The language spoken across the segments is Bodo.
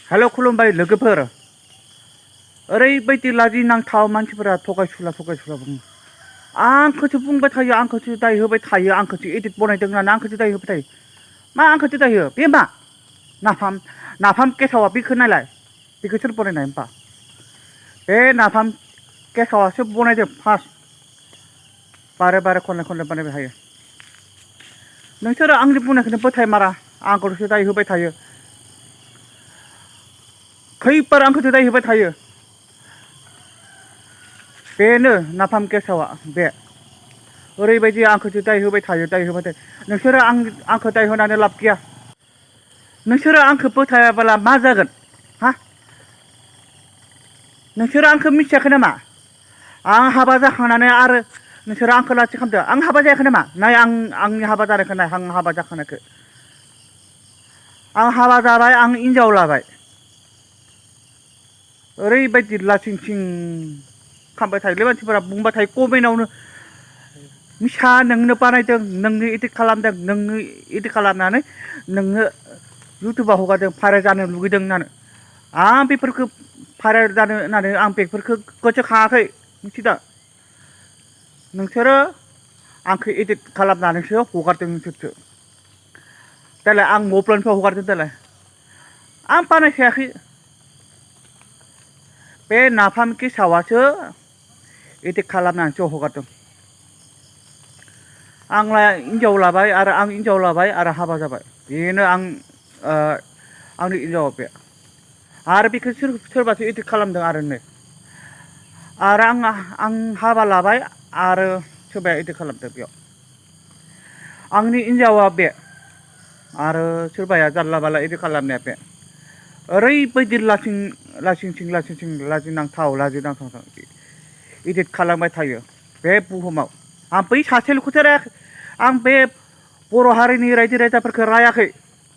हेल' खुलुमबाय लोगोफोर ओरैबायदि लाजि नांथाव मानसिफोरा थगायसुला बुङो आंखौसो बुंबाय थायो आंखौसो दाय होबाय थायो आंखौसो एडिट बनायदों होननानै आंखौसो दाय होबाय थायो मा आंखौसो दाय हो बे मा नाफाम गेसावा बेखौ नायलाय बेखौ सोर बनायनाय होमबा बे नाफाम गेसावासो बनायदों फार्स्ट बारे खनले बानायबाय थायो नोंसोरो आंनि बुंनायखौनो फोथाय मारा आंखौसो दाय होबाय थायो खैबार आंखौसो दाय होबाय थायो बेनो नाफाम गेसावा बे ओरैबायदि आंखौसो दाय होबाय थायो नोंसोरो आंखौ दाय होनानै लाब गैया नोंसोरो आंखौ फोथायाब्ला मा जागोन हा नोंसोरो आंखौ मिथियाखै नामा आं हाबा जाखांनानै आरो नोंसोरो आंखौ लाथि खालामदो आं हाबा जायाखै नामा नाय आंनि हाबा जानायखौ नाय आं हाबा जाखानायखौ आं हाबा जाबाय आं हिनजाव लाबाय ओरैबायदि लासिं सिं खालामबाय थायोलै मानसिफोरा बुंबाय थायो कमेन्टआवनो मिसा नोंनो बानायदों नोंनो इदिट खालामदों नोंनो इदिट खालामनानै नोंनो इउटुबाव हगारदों भाइरेल जानो लुगैदों होननानै आं बेफोरखौ भाइरेल जानो होननानै आं बेफोरखौ गोसोखाङाखै मिथिदों नोंसोरो आंखौ इदिट खालामनानैसो हगारदों नोंसोरसो देलाय आं मबाइलनिफ्राय हगारदों देलाय आं बानायखायाखै बे नाफाम गेसावासो इदिट खालामनानैसो हगारदों आंलाय हिनजाव लाबाय आरो हाबा जाबाय बेनो आंनि हिनजावा बे आरो बेखौ सोरबासो इदिट खालामदों आरो आरो आं हाबा लाबाय आरो सोरबाया इदिट खालामदों बेयाव आंनि हिनजावा बे आरो सोरबाया जानला मानला इदिट खालामनाया बे ओरैबायदि लाजिनांथाव इदिट खालामबाय थायो बे बुहुमाव आं बै सासेल'खौसो रायाखै आं बे बर' हारिनि रायजो राजाफोरखौ रायाखै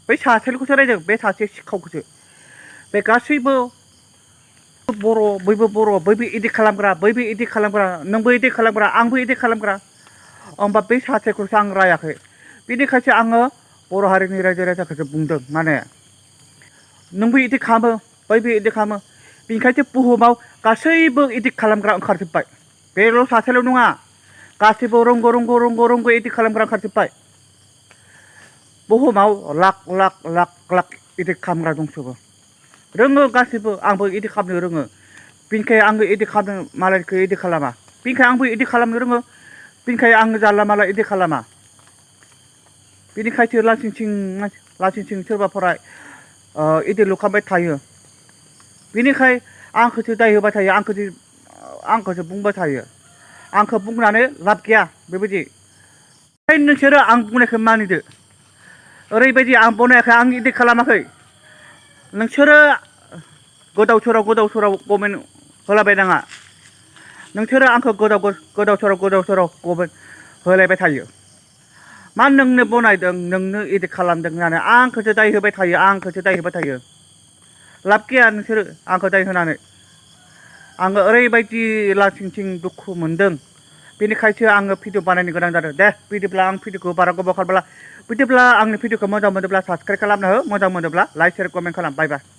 बै सासेल'खौसो रायदों बे सासे सिखावखौसो बे गासैबो बयबो इदिट खालामग्रा नोंबो इदिट खालामग्रा आंबो इदिट खालामग्रा होमबा बै सासेखौसो आं रायाखै बेनिखायसो आङो बर' हारिनि रायजो राजाखौसो बुंदों माने नोंबो इदिट खालामो बैबो इदिट खालामो बेनिखायसो बुहुमाव गासैबो इदिट खालामग्रा ओंखारजोब्बाय बेल' सासेल' नङा गासैबो रंग' इदिट खालामग्रा ओंखारजोब्बाय बुहुमाव लाख इदिट खालामग्रा दंजोबो रोङो गासैबो आंबो इदिट खालामनो रोङो बिनिखाय आंबो इदिट खालामनो मालायखौ इदिट खालामा बिनिखाय आंबो इदिट खालामनो रोङो बिनिखाय आङो जानला मानला इदिट खालामा बिनिखायसो लासिं सिं सोरबाफोरा इदिटल' खालामबाय थायो बिनिखाय आंखौसो दाय होबाय थायो आंखौसो बुंबाय थायो आंखौ बुंनानै लाब गैया बेबायदि नोंसोरो आं बुंनायखौ मानिदो ओरैबायदि आं बनायाखै आं इदिट खालामाखै नोंसोरो गोदाव सोराव कमेन्ट होलाबायनाङा नोंसोरो आंखौ गोदाव सोराव कमेन्ट होलायबाय थायो मा नोंनो बनायदों नोंनो इदिट खालामदों होननानै आंखौसो दाय होबाय थायो लाब गैया नोंसोरो आंखौ दाय होनानै आङो ओरैबायदि लासिं सिं दुखु मोनदों बेनिखायसो आङो भिडिअ बानायनो गोनां जादों दे बिदिब्ला आं भिडिअखौ बारा गोबाव खालामला बिदिब्ला आंनि भिडिअखौ मोजां मोनोब्ला साबस्क्राइब खालामना हो मोजां मोनोब्ला लाइक शेयार कमेन्ट खालाम बाय बाय